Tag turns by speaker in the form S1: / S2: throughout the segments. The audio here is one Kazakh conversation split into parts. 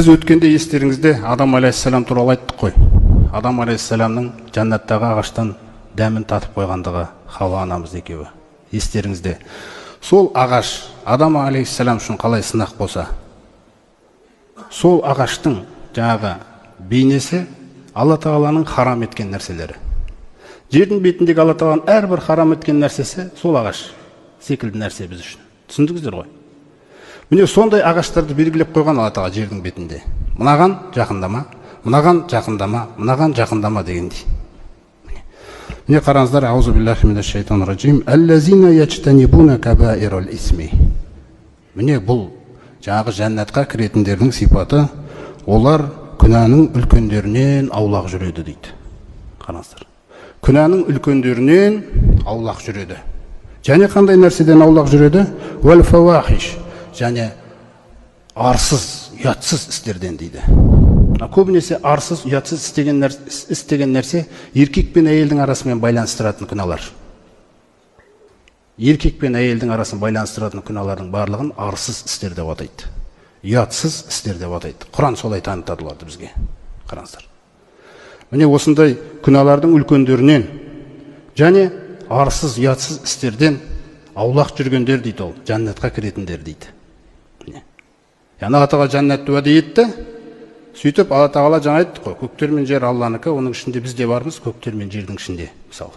S1: Біз өткенде естеріңізде Адам алейхиссалам туралы айттық қой. Адам алейхиссаламның жәннаттағы ағаштан дәмін татып қойғандығы, Хауа анамыз екеуі. Естеріңізде. Сол ағаш Адам алейхиссалам үшін қалай сынақ болса, сол ағаштың жаңағы бейнесі Алла тағаланың харам еткен нәрселері. Жердің бетіндегі Алла тағаланың әрбір харам еткен нәрсесі сол ағаш секілді нәрсе біз үшін. Түсіндіңіздер ғой? Міне, сондай ағаштарды белгілеп қойған Алла тағала жердің бетінде. Мынаған жақындама, мынаған жақындама, мынаған жақындама дегендей. Міне, қараңыздар, аузу биллахи минаш шайтанир ражим. Аллазина яджтанибуна кабаирал исми. Міне, бұл жаңағы жәннатқа кіретіндердің сипаты, олар күнәнің үлкендерінен аулақ жүреді дейді. Қараңыздар. Күнәнің үлкендерінен аулақ жүреді. Және қандай нәрседен аулақ жүреді? Уәл фауахиш. Және арсыз, ұятсыз істерден дейді. Көбінесе арсыз, ұятсыз істеген нәрсе еркек пен әйелдің арасымен байланыстыратын күнәлар. Еркек пен әйелдің арасын байланыстыратын күнәлардың барлығын арсыз істер деп атайды. Ұятсыз істер деп атайды. Құран солай танытады оларды бізге. Қараңыздар. Міне, осындай күнәлардың үлкендерінен және арсыз, ұятсыз істерден аулақ жүргендер дейді, ол жәннатқа кіретіндер дейді. Міне. Яғни Алла тағала жәннатты уәде етті. Сөйтіп Алла тағала жаңа айттық қой, көктер мен жер Алланікі, оның ішінде біз де бармыз, көктер мен жердің ішінде, мысалы.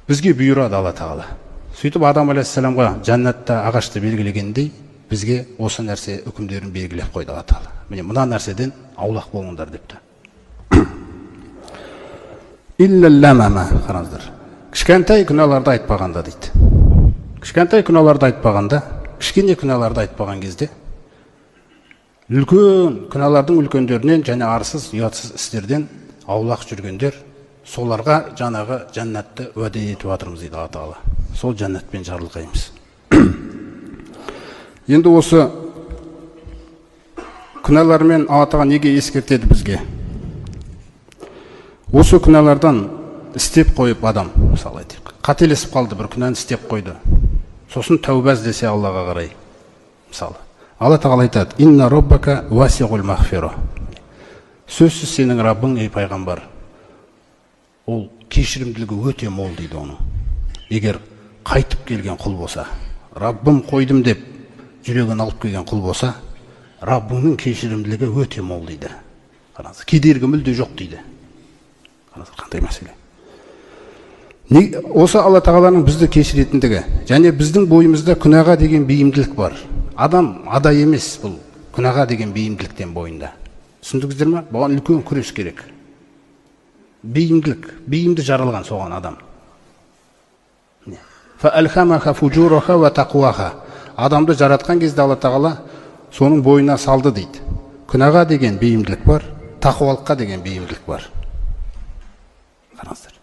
S1: Бізге бұйырады Алла тағала. Сөйтіп Адам алейхиссаламға жәннатта ағашты белгілегендей, бізге осы нәрсе үкімдерін белгілеп қойды Алла тағала. Міне, мына нәрседен аулақ болыңдар депті. Иллалламама, қараңыздар. Кішкентай күнәларды айтпағанда дейді. Кішкентай күнәларды айтпағанда, кішкене күнәларды айтпаған кезде үлкен күнәлардың үлкендерінен және арсыз, ұятсыз істерден аулақ жүргендер, соларға жаңағы жәннатты уәде етіп жатырмыз дейді Алла тағала. Сол жәннатпен жарылқаймыз. Енді осы күнәлармен Алла тағала неге ескертеді бізге? Осы күнәлардан істеп қойып адам, мысалы айтайық, қателесіп қалды, бір күнәні істеп қойды, сосын тәуба іздесе Аллаға қарай, мысалы, Алла тағала айтады: инна роббака уасиғул мағфира. Сөзсіз сенің Раббың, ей пайғамбар, ол кешірімділігі өте мол дейді оның. Егер қайтып келген құл болса, Раббым қойдым деп жүрегін алып келген құл болса, Раббыңның кешірімділігі өте мол дейді. Қараңыз, кедергі мүлде жоқ дейді. Қараңыз, қандай мәселе. Осы Алла тағаланың бізді кешіретіндігі және біздің бойымызда күнәға деген бейімділік бар. Адам ада емес бұл күнәға деген бейімділіктен бойында. Түсіндіңіздер ме? Бұған үлкен күрес керек. Бейімділік, бейімді жаралған соған адам. Адамды жаратқан кезде Алла тағала соның бойына салды дейді. Күнәға деген бейімділік бар, тақуалыққа деген бейімділік бар. Қараңыздар.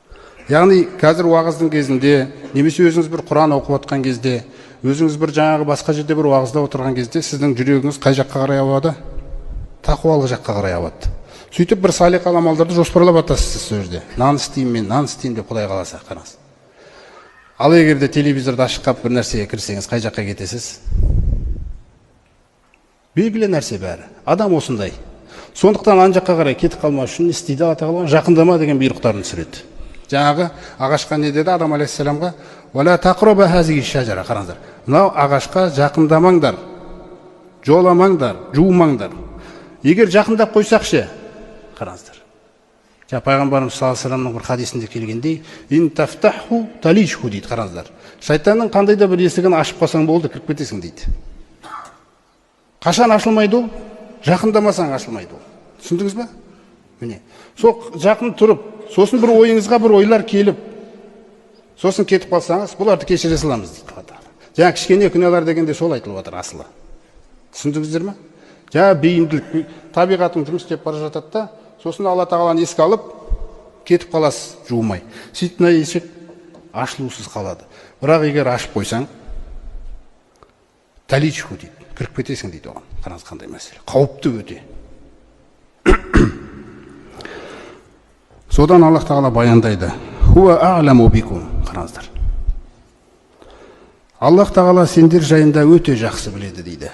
S1: Яғни қазір уағыздың кезінде, немесе өзіңіз бір Құран оқып отқан кезде, өзіңіз бір жаңағы басқа жерде бір уағыздап отырған кезде сіздің жүрегіңіз қай жаққа қарай ауады? Тақуалық жаққа қарай ауады. Сөйтіп бір салиқалы амалдарды жоспарлап жатасыз сіз сол жерде. Мынаны істеймін мен, мынаны істеймін деп, Құдай қаласа, қараңыз. Ал егер де телевизорды ашып қалып бір нәрсеге кірсеңіз, қай жаққа кетесіз? Белгілі нәрсе бәрі. Адам осындай. Сондықтан ана жаққа қарай кетіп қалмас үшін не істейді Алла тағала? Жақындама деген бұйрықтарын түсіреді. Жаңағы ағашқа не деді Адам алейхиссаламға? Уәлә тақраба хазихи шажара. Қараңыздар. Мынау ағашқа жақындамаңдар, жоламаңдар, жуымаңдар. Егер жақындап қойсақ ше? Қараңыздар. Жаңа пайғамбарымыз саллаллаху алейхи вассаламның бір хадисінде келгендей, ин тафтаху талижху дейді, қараңыздар. Шайтанның қандай да бір есігін ашып қалсаң болды, кіріп кетесің дейді. Қашан ашылмайды ол? Жақындамасаң ашылмайды ол. Түсіндіңіз ба? Міне. Сол жақын тұрып, сосын бір ойыңызға бір ойлар келіп, сосын кетіп қалсаңыз, бұларды кешіре саламыз дейді Алла тағала. Жаңа кішкене күнәлар дегенде сол айтылып жатыр асылы. Түсіндіңіздер ме? Жаңа бейімділік, табиғатың жұмыс істеп бара жатады да, сосын Алла тағаланы еске алып, кетіп қаласыз жуымай. Сөйтіп мына есік ашылусыз қалады. Бірақ егер ашып қойсаң, таличку дейді, кіріп кетесің дейді оған. Қараңыз, қандай мәселе. Қауіпті өте. Содан Аллах тағала баяндайды. Хуа а'ламу бикум. Қараңыздар. Аллах тағала сендер жайында өте жақсы біледі дейді.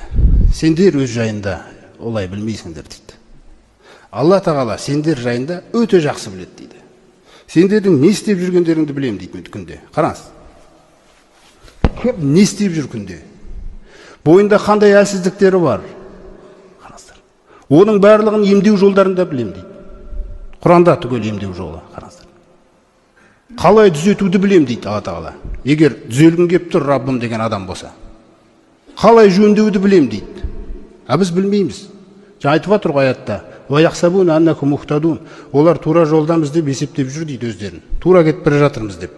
S1: Сендер өз жайында Олай білмейсіңдер дейді. Алла Тағала сендер жайында өте жақсы біледі дейді. Сендердің не істеп жүргендеріңді білемін дейді күнде. Қараңыз. Кім не істеп жүр күнде? Бойында қандай әлсіздіктері бар? Қараңыздар. Оның барлығын емдеу жолдарын да білемін дейді. Құранда түгел емдеу жолы, қараңыздар. Қалай түзетуді білемін дейді Алла Тағала. Егер түзелгім келіп тұр Раббым деген адам болса. Қалай жөндеуді білемін дейді. А біз білмейміз. Жаңа айтып отыр ғой аятта. Олар тура жолдамыз деп есептеп жүр дейді өздерін. Тура кетіп бара жатырмыз деп.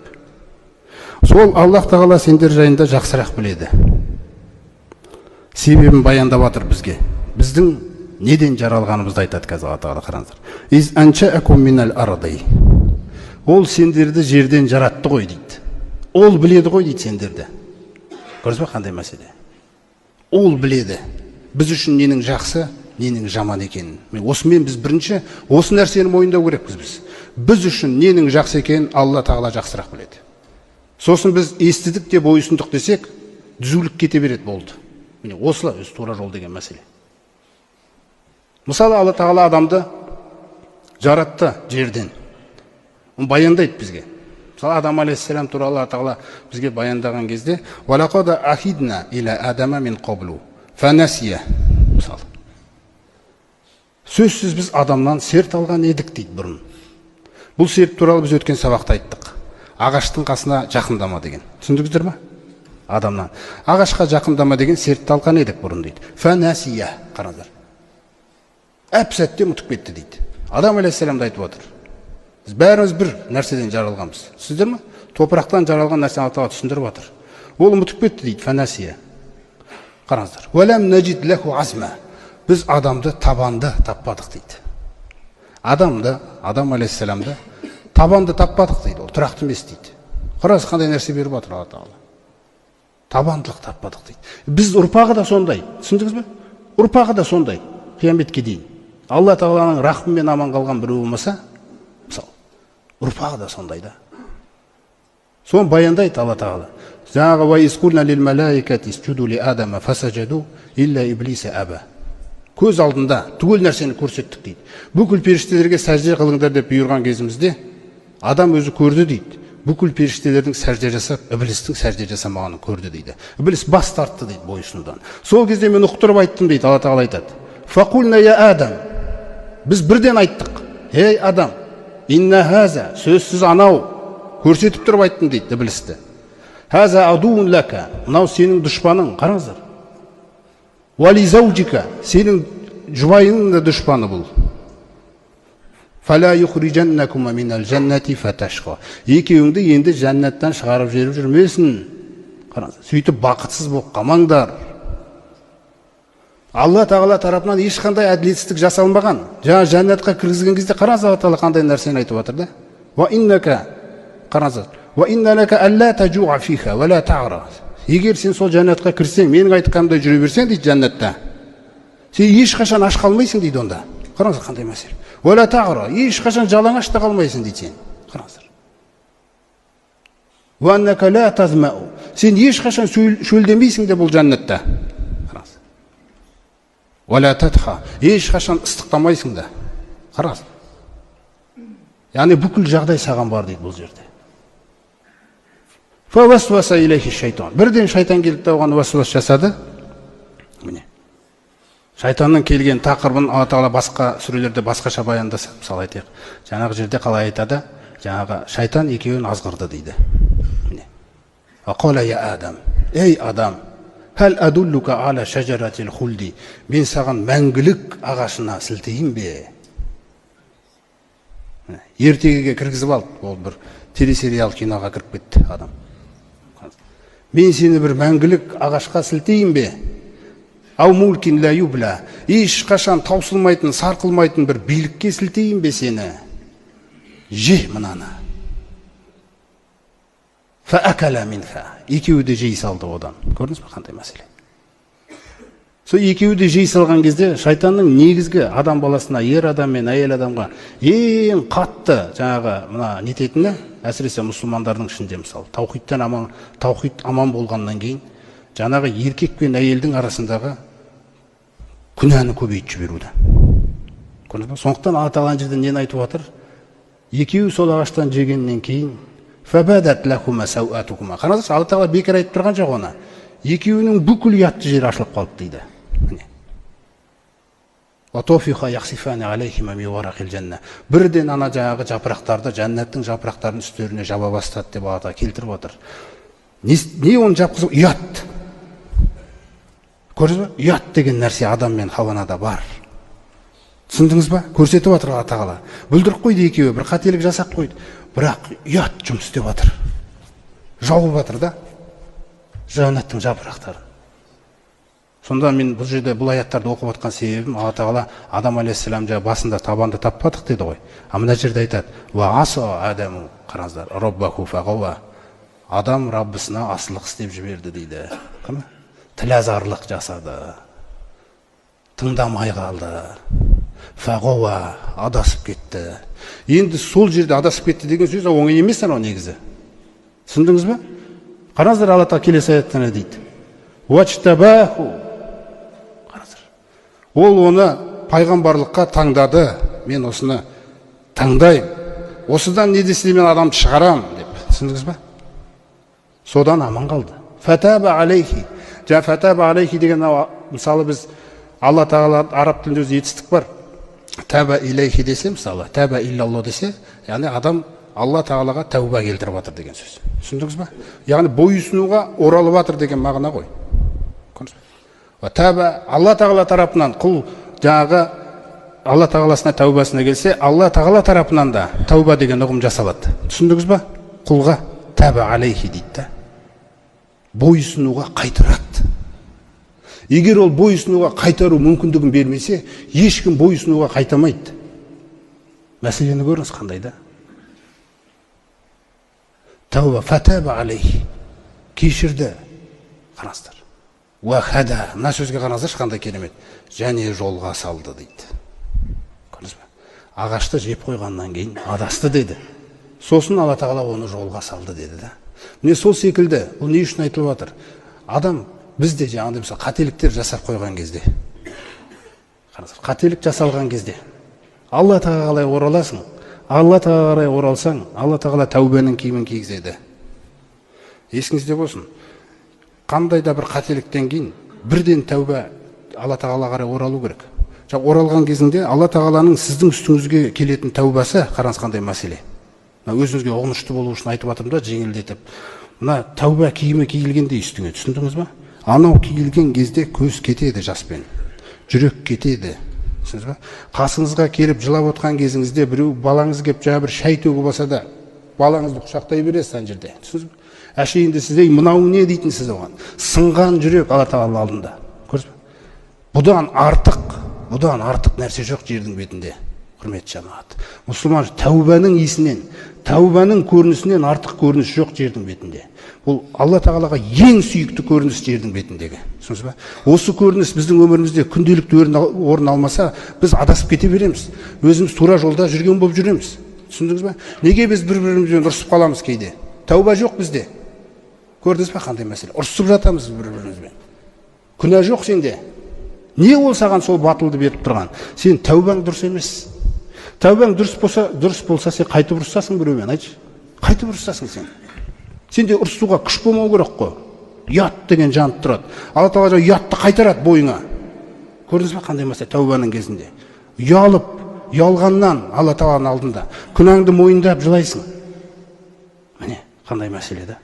S1: Сол Аллах Тағала сендер жайында жақсырақ біледі. Себебін баяндап жатыр бізге. Біздің неден жаралғанымызды айтады қазір Алла Тағала, қараңыздар. Из аншаакум минал арды. Ол сендерді жерден жаратты ғой дейді. Ол біледі ғой дейді сендерді. Көрдіңіз ба қандай мәселе? Ол біледі. Біз үшін ненің жақсы, ненің жаман екенін. Осымен біз бірінші осы нәрсені мойындау керекпіз біз. Біз үшін ненің жақсы екенін Алла Тағала жақсырақ біледі. Сосын біз естідік те бойұсындық десек, түзулік кете береді болды. Міне осылай өзі тура жол деген мәселе. Мысалы, Алла Тағала адамды жаратты жерден. Оны баяндайды бізге. Мысалы, Адам алейхиссалам туралы Алла Тағала бізге баяндаған кезде, «Уалақад ахидна иля адама мин қаблу, фанасия». Мысалы, сөзсіз біз адамнан серт алған едік дейді бұрын. Бұл серт туралы біз өткен сабақта айттық. Ағаштың қасына жақындама деген. Түсіндіңіздер ма? Адамнан. Ағашқа жақындама деген сертті алған едік бұрын дейді. Фанасия, қараңыздар. Әп сәтте ұмытып кетті дейді. Адам алейхиссалам да айтып отыр. Біз бәріміз бір нәрседен жаралғанбыз. Түсіндіңдер ме? Топырақтан жаралған нәрсені Алла Тағала түсіндіріп отыр. Ол ұмытып кетті дейді, фанасия. Қараңыздар. Уәләм нәжид ләху азма. Біз адамды табанды таппадық дейді. Адамды, Адам алейхиссаламды табанды таппадық дейді. Ол тұрақты емес дейді. Қараңыз, қандай нәрсе беріп отыр Алла Тағала. Табандылық таппадық дейді. Біз ұрпағы да сондай. Түсіндіңіз бе? Ұрпағы да сондай. Қияметке дейін. Алла Тағаланың рахымымен аман қалған біреу болмаса, мысалы, ұрпағы да сондай да. Соны баяндайды Алла Тағала. Жаңағы «Уа из кульна лил малаикати исжуду ли адама фасажаду илля иблиса аба». Көз алдында түгел нәрсені көрсеттік дейді. Бүкіл періштелерге сәжде қылыңдар деп бұйырған кезімізде адам өзі көрді дейді. Бүкіл періштелердің сәжде жасап, ібілістің сәжде жасамағанын көрді дейді. Ібіліс бас тартты дейді бойұсынудан. Сол кезде мен ұқтырып айттым дейді, Алла Тағала айтады. Фақульна я Адам. Біз бірден айттық. Ей Адам, инна хаза, сөзсіз анау, көрсетіп тұрып айттым дейді ібілісті. Хаза адуун лака, мынау сенің дұшпаның, қараңыздар. Уали заужика, сенің жұбайыңның да дұшпаны бұл. Фала юхриджаннакума минал жаннати фаташқа. Екеуіңді енді жәннаттан шығарып жіберіп жүрмесін. Қараңыздар, сөйтіп бақытсыз болып қалмаңдар. Алла Тағала тарапынан ешқандай әділетсіздік жасалмаған. Жаңа жәннатқа кіргізген кезде қараңыз, Алла Тағала қандай нәрсені айтып жатыр да? Уа иннака, қараңыздар, уа инна лака алла тажуа фиха уа ла тағра. Егер сен сол жәннатқа кірсең, менің айтқанымдай жүре берсең дейді жәннатта, сен ешқашан аш қалмайсың дейді онда. Қараңыздар, қандай мәселе. Уа ла тағра, ешқашан жалаңаш та қалмайсың дейді сен. Қараңыздар. Уа аннака ла тазмау. Сен ешқашан шөлдемейсің де бұл жәннатта. Қараңыз. Уа ла тадха. Ешқашан ыстықтамайсың да. Қараңыз. Яғни бүкіл жағдай саған бар дейді бұл жерде. Фавасваса илейхи шайтан. Бірден шайтан келді де оған уасвас жасады. Міне. Шайтанның келген тақырыбын Алла Тағала басқа сүрелерде басқаша баяндаса, мысалы айтайық. Жаңағы жерде қалай айтады? Жаңағы шайтан екеуін азғырды дейді. Міне. Ақала я Адам. Ей Адам, хал адуллука ала шажаратил хулди. Мен саған мәңгілік ағашына сілтейін бе? Міне, ертегіге кіргізіп алды. Ол бір телесериал киноға кіріп кетті адам. Мен сені бір мәңгілік ағашқа сілтейін бе? Ау мулкин ла юбла. Ешқашан таусылмайтын, сарқылмайтын бір билікке сілтейін бе сені? Же мынаны. Фаакала минха. Екеуі де жей салды одан. Көрдіңіз бе қандай мәселе? Сол екеуі де жей салған кезде шайтанның негізгі адам баласына, ер адам мен әйел адамға ең қатты жаңағы мына нететіні, әсіресе мұсылмандардың ішінде мысалы, таухидтан аман, таухид аман болғаннан кейін жаңағы еркек пен әйелдің арасындағы Күнәні көбейтіп жіберу да. Көрдіңіз ба? Сондықтан Алла тағала ана жерде нені айтып жатыр? Екеуі сол ағаштан жегеннен кейін қараңыздаршы, Алла тағала бекер айтып тұрған жоқ оны. Екеуінің бүкіл ұятты жері ашылып қалды дейді. Міне. Бірден ана жаңағы жапырақтарды, жәннаттың жапырақтарын үстеріне жаба бастады деп Алла тағала келтіріп отыр. Не оны жапқызып? Ұят. Көрдіңіз ба? Ұят деген нәрсе адам мен Хауанада бар. Түсіндіңіз ба? Көрсетіп отыр Алла тағала. Бүлдіріп қойды екеуі, бір қателік жасап қойды. Бірақ ұят жұмыс істеп жатыр. Жауып жатыр да жәннаттың жапырақтарын. Сонда мен бұл жерде бұл аяттарды оқып жатқан себебім, Алла тағала Адам алейхиссалам жаңа басында табанды таппадық деді ғой. А мына жерде айтады: «Уа аса адаму», қараңыздар, «роббаху фағауа». Адам Раббысына асылық істеп жіберді дейді. Тілазарлық жасады. Тыңдамай қалды. Фағауа, адасып кетті. Енді сол жерде адасып кетті деген сөз оңай емес анау негізі. Түсіндіңіз ба? Қараңыздар, Алла тағала келесі аятта не дейді? Уачтабаху. Қараңыздар. Ол оны пайғамбарлыққа таңдады. Мен осыны таңдаймын. Осыдан не десе мен адамды шығарамын деп. Түсіндіңіз ба? Содан аман қалды. Фатаба алейхи. Жаңа фатаба алейхи деген, мысалы, біз Алла тағала араб тілінде өзі етістік бар. Тәба илейхи десе, мысалы, тәба иллалло десе, яғни адам Алла тағалаға тәуба келтіріп жатыр деген сөз. Түсіндіңіз ба? Яғни бойұсынуға оралып жатыр деген мағына ғой. Көрдіңіз ба? Тәба Алла тағала тарапынан құл жаңағы Алла тағаласына тәубасына келсе, Алла тағала тарапынан да тәуба деген ұғым жасалады. Түсіндіңіз ба? Құлға тәба алейхи дейді да. Бойұсынуға қайтарады. Егер ол бойұсынуға қайтару мүмкіндігін бермесе, ешкім бойұсынуға қайтамайды. Мәселені көріңіз қандай да. Тәуба, фатаба алейхи. Кешірді. Қараңыздар. Уахада. Мына сөзге қараңыздаршы, қандай керемет. Және жолға салды дейді. Көрдіңіз бе? Ағашты жеп қойғаннан кейін адасты деді. Сосын Алла тағала оны жолға салды деді да. Міне сол секілді, бұл не үшін айтылып жатыр? Адам бізде жаңағыдай мысалы қателіктер жасап қойған кезде, қараңыздар, қателік жасалған кезде Алла тағала қалай ораласың? Алла тағала қарай оралсаң, Алла тағала тәубенің киімін кигізеді. Есіңізде болсын, қандай да бір қателіктен кейін бірден тәуба, Алла тағала қарай оралу керек. Жаңа оралған кезінде Алла тағаланың сіздің үстіңізге келетін тәубасы, қараңыз қандай мәселе. Мына өзіңізге ұғынышты болу үшін айтып жатырмын да, жеңілдетіп. Мына тәуба киімі киілгендей үстіңе, түсіндіңіз ба? Анау киілген кезде көз кетеді жаспен, жүрек кетеді. Түсіндіңіз ба? Қасыңызға келіп жылап отқан кезіңізде біреу балаңыз келіп жаңа бір шай төгіп алса да, балаңызды құшақтай бересіз ана жерде. Түсіндіңіз ба? Әшейінде сіз, ей, мынау не дейтін сіз оған. Сынған жүрек Алла тағала алдында. Көрдіңіз ба? Бұдан артық нәрсе жоқ жердің бетінде. Құрметті жамағат. Мұсылман тәубаның иісінен, тәубаның көрінісінен артық көрініс жоқ жердің бетінде. Бұл Алла тағалаға ең сүйікті көрініс жердің бетіндегі. Түсіндіңіз ба? Осы көрініс біздің өмірімізде күнделікті орын алмаса, біз адасып кете береміз. Өзіміз тура жолда жүрген болып жүреміз. Түсіндіңіз ба? Неге біз бір-бірімізбен ұрысып қаламыз кейде? Тәуба жоқ бізде. Көрдіңіз ба қандай мәселе? Ұрысып жатамыз бір-бірімізбен. Күнә жоқ сенде. Не ол саған сол батылды беріп тұрған? Сен тәубаң дұрыс емес. Тәубаң дұрыс болса, сен қайтып ұрысасың біреумен, айтшы. Қайтып ұрысасың сен. Сенде ұрысуға күш болмау керек қой. Ұят деген жанып тұрады. Алла тағала ұятты қайтарады бойыңа. Көрдіңіз ба қандай мәселе тәубаның кезінде? Ұялып, ұялғаннан Алла тағаланың алдында күнәңді мойындап жылайсың. Міне қандай мәселе да.